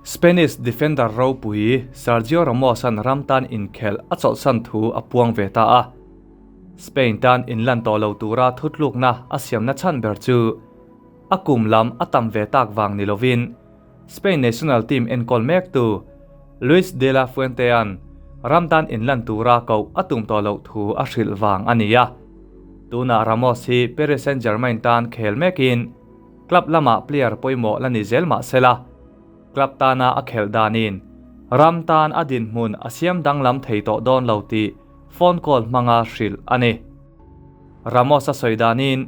Spanish defender ropui Sergio Ramos-a'n ram tan inkhelh a chawlhsan thu a puang ve ta a. Spain tan inlan tawh lo tura thutlukna a siamna chhan ber chu a kum lam a tam ve tak vang ni lovin Spain national team enkawl mektu Luis de la Fuente-a'n ram tan inlan tura koh a tum tawh loh thu a hrilh vang a ni a. Tunah Ramos hi Paris Saint-Germain tan khel mekin Club lamah player pawimawh la ni zel mah sela, club tana a khelh danin ram tan a dinhmun a siam danglam thei tawh dawn lo tih phone call hmanga hrilh a ni. Ramos a sawi danin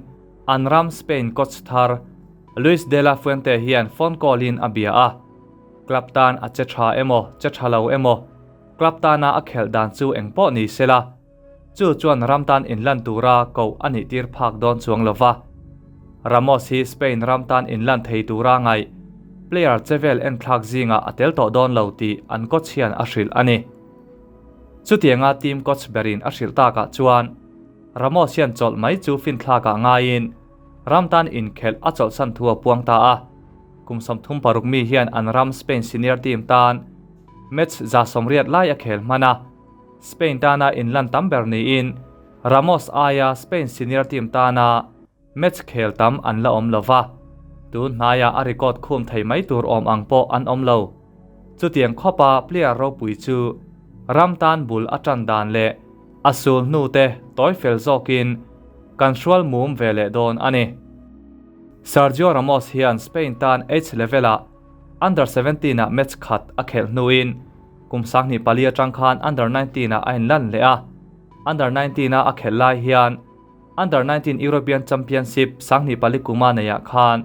an ram Spain coach thar Luis de la Fuente hian phone call in a bia a, club tan a che tha emaw che tha lo emaw club tana a khelh dan chu engpawh ni sela, Chu chuan ram tan inlan tura koh a nih tir phak dawn chuang lo va. Ramos hi Spain ram tan inlan thei tura ngaih player chevel enthlak zingah a tel tawh dawn lo tih an coach hian a hrilh a ni. Chutianga team coach berin a hrilh takah chuan Ramos hian chawlh mai chu finthlakah ngaiin ram tan inkhelh a chawlhsan thu a puang ta a. Kum 36 mi hian an ram Spain senior team tan match 180 lai a khel hman a. Spain tana inlan tam ber niin Ramos aia Spain senior team tana match khel tam an la awm lo va, tun hnaia a record khum thei mai tur awm ang pawh an awm lo. Chutiang khawpa player ropui chu ram tan bul a tan dan leh a sul hnu te tawi fel zawkin kan hrual mum ve leh dawn a ni. Sergio Ramos hian Spain tan H level-ah Under 17 ah match khat a khelh hnuin kum 24 atang khan Under 19 ah a inlan leh a. Under 19 a a khelh lai hian Under 19 European Championship 24 kuma neiah khan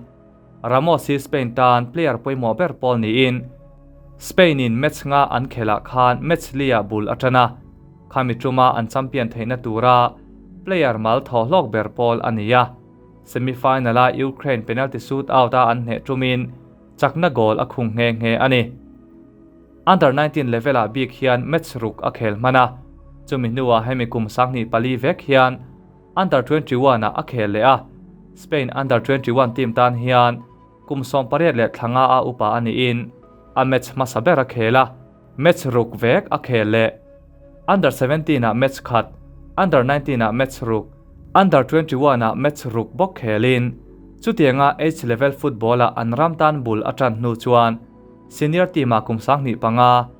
Ramos hi Spain tan player pawimawh ber pawl niin Spain in match nga an khelhah khan match li-ah bul a tan a, khami tuma an champion theihna tura player mal thaw hlawk ber pawl a ni a. Semi-final-a Ukraine penalty shootout-a an hneh tumin chakna goal a khung nghe nghe a ni. Under 19 level-ah bik hian match ruk a khel hman a, chumi hnuah hemi kum 24 vek hian Under 21-ah a khel leh a, Spain Under 21 team tan hian kum 18 leh thla nga a upa a niin a match hmasa ber a khel a, match ruk vek a khel leh. Under 17-ah match khat, Under 19-ah match ruk, Under 21-ah match ruk bawk khelin chutianga H level football-ah an ram tan bul a tan hnu chuan senior team-ah kum 25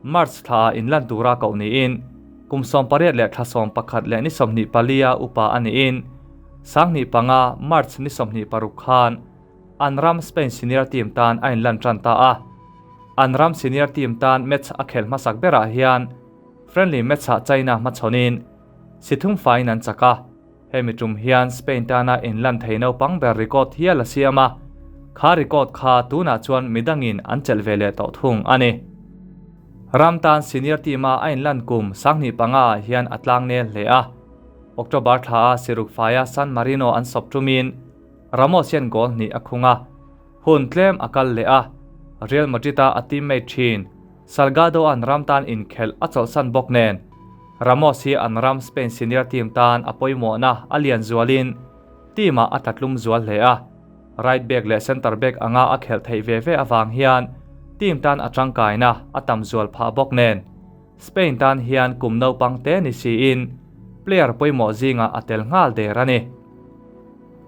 March thlaah inlan tura koh niin kum 18 leh thla 11 leh ni 24 a upa a niin 25 March ni 26 khan an ram Spain senior team tan a inlan tan ta a. An ram senior team tan match a khel hmasak berah hian friendly match-ah China hmachhawnin sithum fain an chak a. Hemi tum hian Spain tana inlan thei naupang ber record hial a siam a, kha record kha tunah chuan midangin an chelh ve leh tawh thung a ni. Ram tan senior team-a a inlan kum 25 ah hian a tlang nel hle a. October thla a siruk faia San Marino an sawp tumin Ramos hian goal hnih a khung a, hun tlem a kal leh a, Real Madrid-a a teammate thin Salgado-a'n ram tan inkhelh a chawlhsan bawk nen Ramos hi an ram Spain senior team tan a pawimawhna a lian zualin team-ah a tlatlum zual hle a, right back leh centre back anga a khelh theih ve ve avang hian team tan a tangkaina a tam zual phah bawk nen Spain tan hian kum naupang te ni siin player pawimawh zingah a tel nghal der a ni.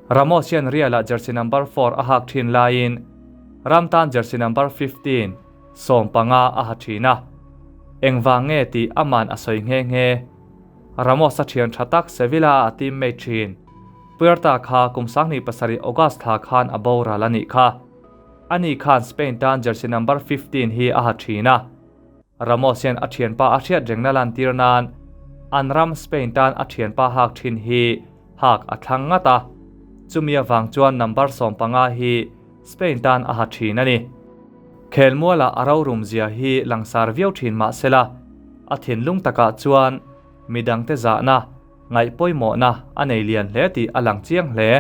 Ramos hian Real-ah jersey number 4 a hak thin laiin ram tan jersey number 15 15 a ha thin a. Engvang nge tih aman a sawi nghe nghe. Ramos a thian tha tak Sevilla a teammate thin Puerta kha kum 27 August thla khan a boral a nih kha. Ani khan Spain tan jersey number 15 hi a ha thin a. Ramos hian a thianpa a hriat rengna lan tir nan an ram Spain tan a thianpa hak thin hi hak a thlang ngat a. Chumi awang chuan number 15 hi Spain tan a ha thin a ni. Khelmuala a ro rum zia hi langsar viau thin mah sela a thinlung takah chuan midang te zahna ngaih pawimawhna a nei lian hle tih a lang chiang hle.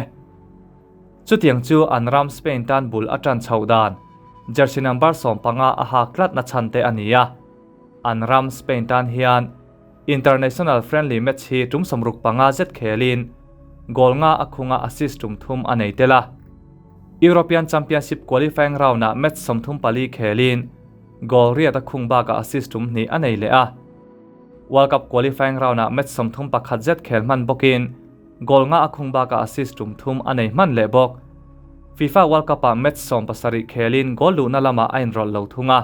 Chutiang chu an ram Spain tan bul a tan chhoh dan jersey number 15 a hak tlat na chan te a ni a. An ram Spain tan hian international friendly match hi tum 65 zet khelin goal nga a khunga assist tum thum a nei tel a. European Championship qualifying round-ah match 34 khelin goal riat a khung bakah assist tum hnih a nei leh a. World Cup qualifying round-ah match 31 zet khel hman bawkin goal nga a khung bakah assist tum thum a nei hman leh bawk. FIFA World Cup-ah match 70 khelin goal luhna lamah a inrawlh lo thung a.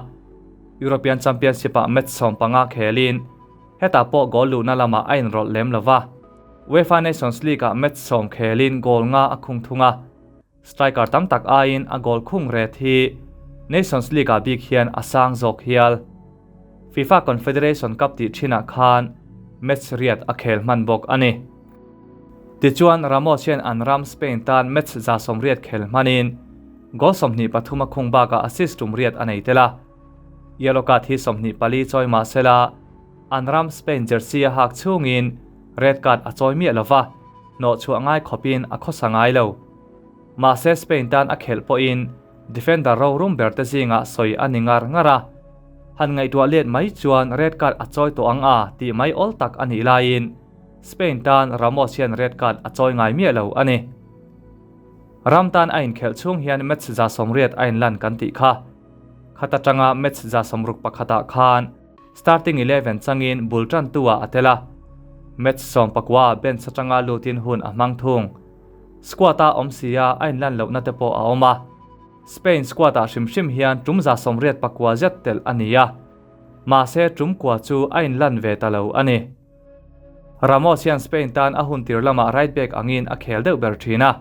European Championship-ah match 15 khelin hetah pawh goal luhna lamah a inrawlh lem lo va. UEFA Nations League-ah match 10 khelin goal nga a khung thung a. Striker tam tak aiin a goal khung ret hi Nations League-ah bik hian a sang zawk hial. FIFA Confederation Cup tih thinah khan match riat a khel hman bawk a ni. Tichuan Ramos hian an ram Spain tan match 180 khel hmanin goal 23 a khung bakah assist tum riat a nei tel a. Yellow card hi 24 chawi mah sela an ram Spain jersey a hak chungin red card a chawi miah lova, hnawh chhuah ngai khawpin a khawsa ngai lo. Mahse Spain tan a khelh pawhin defender ro rum ber te zingah sawi a ni ngar ngar a. Han ngaihtuah let mai chuan red card a chawi tawh ang a tih mai awl tak a nih laiin Spain tan Ramos hian red card a chawi ngai miah lo a ni. Ram tan a inkhelh chhung hian match 180 a inlan kan tih kha. Khat atanga match 61 ah khan starting 11 changin bul tan tu ah a tel a. Match 19 bench atanga lutin hun a hmang thung. Squad a awm sia a inlan lohna te pawh a awm a. Spain squad ah hrim hrim hian tum 189 zet tel a ni a. Mahse tum kua chu a inlan ve ta lo a ni. Ramos hian Spain tan a hun tir lamah right back angin a khel deuh ber thin a.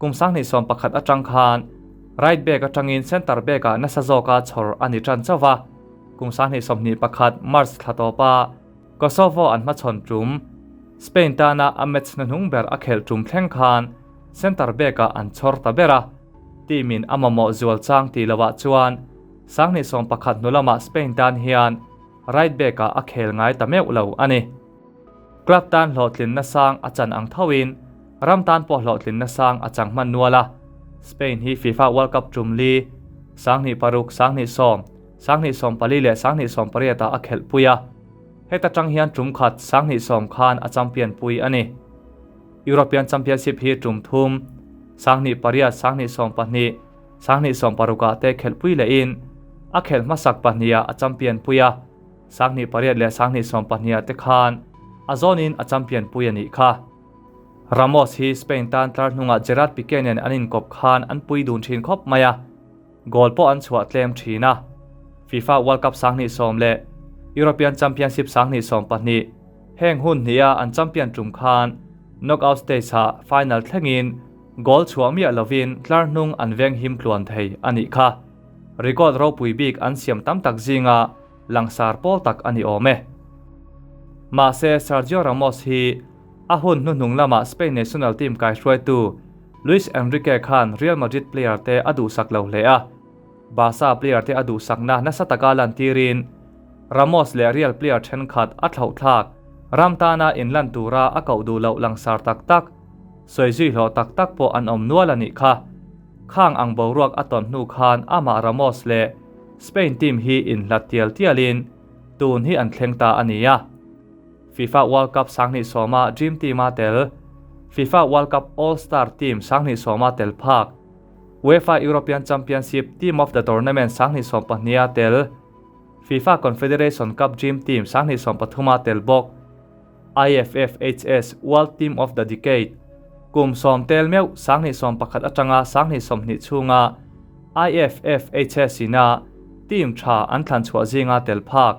Kum 2011 atang khan right back atangin center back ah nasa zawka chhawr a ni tan chauh va. Kum 2021 March thla tawpa Kosovo an hmachhawn tum Spain tana a match na hnung ber a khel tum thleng khan center back ah an chhawr ta ber a. Team in a mamawh zual chang ti lovah chuan 2011 hnu Spain tan hian right back ah a khel ngai ta meuh lo a ni. Club tan hlawhtlin na sang a chan ang thoin ram tan pawh hlawhtlin na sang a chang hman nual a. Spain hi FIFA World Cup tum li 2006, 2010, 2014 leh 2018 ah a khelh pui a. Heta tang hian tum khat 2010 khan a champion pui a ni. European Championship hi tum thum 2008, 2012, 2016 ah te khelh pui leh in a khelh hmasak pahnih a champion pui a. 2008 leh 2012 te khan a zawnin a champion pui a nih kha. Ramos hi Spain tan tlar hnungah Gerard Piqué nen an inkawp khan an pui dun thin khawp mai a. Goal pawh an chhuah tlem thin a. FIFA World Cup 2010 leh European Championship 2012 heng hun hnih a an champion tum khan knockout stage ah final thlengin goal chhuah miah lovin tlar hnung an veng him tluan thei a nih kha. Record ropui bik an siam tam tak zinga langsar pawl tak a ni awm e. Mahse Sergio Ramos hi a hun hnuhnung lamah Spain national team kai hruaitu Luis Enrique khan Real Madrid player te a duhsak lo hle a. Barca player te a duhsakna nasa taka lan tirin Ramos leh Real player thenkhat a thlauh thlak ram tana inlan tura a koh duh loh langsar tak tak sawi zui hlawh tak tak pawh an awm nual a nih kha. Khang ang boruak a tawn hnu khan amah Ramos leh Spain team hi inhlat tial tialin tun hi an thleng ta a ni a. FIFA World Cup 2010 Dream Team a tel, FIFA World Cup All Star Team 2010 tel phak, UEFA European Championship Team of the Tournament 2012 a tel, FIFA Confederation Cup Dream Team 2013 tel bawk, IFFHS World Team of the Decade kum 10 tel meuh 2011 atanga 2020 chhunga IFFHS ina team tha an thlan chhuah zinga tel phak.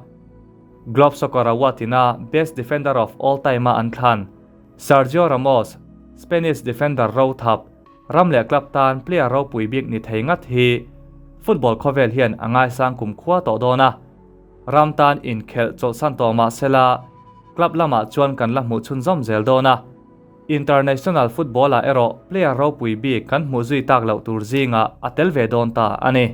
Globe Soccer Award ina Best Defender of All Time a an thlan Sergio Ramos, Spanish defender ro thap ram leh club tan player ropui bik ni thei ngat hi football khawvel hian angai sang kum khua tawh dawn a. Ram tan inkhelh chawlhsan tawh mah sela club lamah chuan kan la hmuh chhunzawm zel dawn a. International football ah erawh player ropui bik kan hmuh zui tak loh tur zinga a tel ve dawn ta a ni.